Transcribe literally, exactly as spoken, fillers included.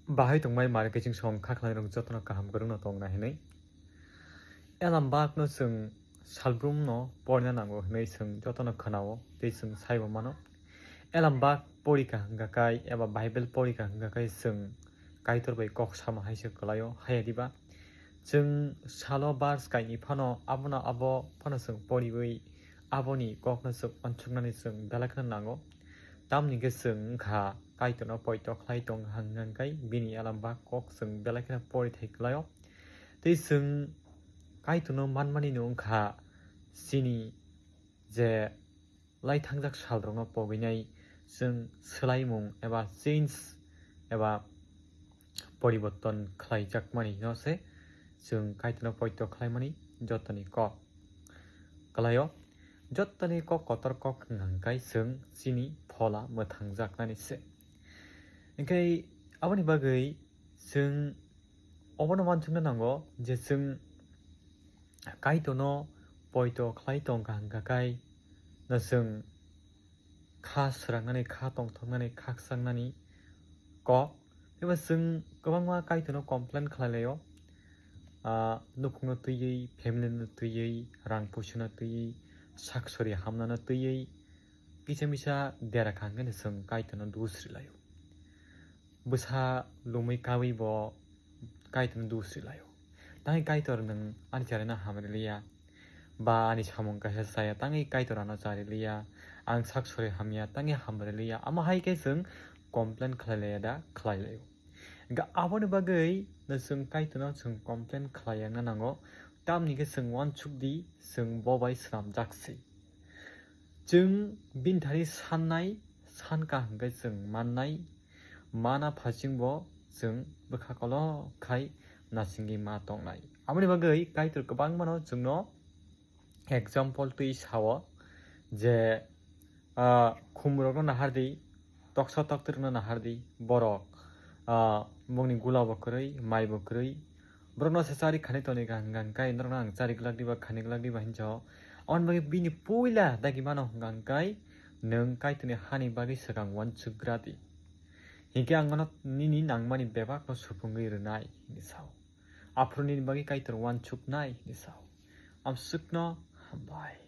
Bahai tongbai mari khe chwng song kha khlainai rok jotono kaham kwrwngno tongna hinwi. Elam bakno chwng salbrumno porina nango hinwi chwng jotono khwnao tei chwng saibo mano. Elam bak porikha hwnkha kai eba Bible porikha hwnkha kai chwng Kaitor bai kok sama hai se kwlaio, haya diba? Chwng salo verse kaini phano abono abo phano chwng poriwi aboni kokno chwng uansuknani chwng belai kheno nango. Tamni hwnkhe chwng wngkha Kaitorno poito khlai tong hang hwnkhe bini elam bak kok chwng belai kheno porithai kwlaio. Tei chwng Kaitorno manmani no wngkha chini je lai thangjak salrokno pogwinai chwng swlaimung eba change eba poriborton khlaijakmani no se chwng Kaitorno poito khlaimani jotoni kok kwlaio. Jotoni kok kotor kok hwnkha hwnkhe chwng chini phola mwthangjaknani se. Hinkhe aboni bagwi chwng obono uansukna nango je chwng Kaitorno poito khlai tongkha hwnkha kai no chwng kha swrangnani, kha tongthoknani, kha khakchangni kok. Eba chwng kwbangma Kaitorno complain khlai laio. Ah, nukhungno twiwi, family no twiwi, rang puisano twiwi, sak sori hamnano twiwi, kisa misa dera kha hwnkhe chwng Kaitorno dusri laio. Bwsa lumwi kawi bo Kaitorno dusri laio. Tangwi Kaitor nwng ani charino hamri liya, ba ani samung kaisa chaya, tangwi Kaitor ano chari liya, ang sak sori hamya, tangwi hamri liya, amo hai khe chwng complain khlai laiya da? Khlai laio. Ga aboni bagwi no chwng Kaitorno chwng complain khlai yangna nango, tamni khe chwng uansuk di, chwng bo bai swnamjak se. Chwng bini thani sannai, sankha hwnkhe chwng mannai, mana phasing bo chwng bwkha kolok khai nasingwi ma tongnai. Aboni bagwi Kaitor kwbangmano chwngno example twi sao je, ah, khumrokno nahar di, toksa toktirokno nahar di, borok, ah, bongni gula bo kwrwi, mai bo kwrwi, borokno se chari khani toni hwnkha hwnkha hwnkhe norokno ang chari glak diba, khani glak diba hinjo. Aboni bagwi bini puila dagi mano hwnkha hwnkhe nwng Kaitorni hani bagwi swkang uansuk gra di. Hinkhe ang nono nini nangmani bebakno supungwi rwnai, hinwi sao. Aphuru nini bagwi Kaitor uansuknai, hinwi sao. Amsukno hambai.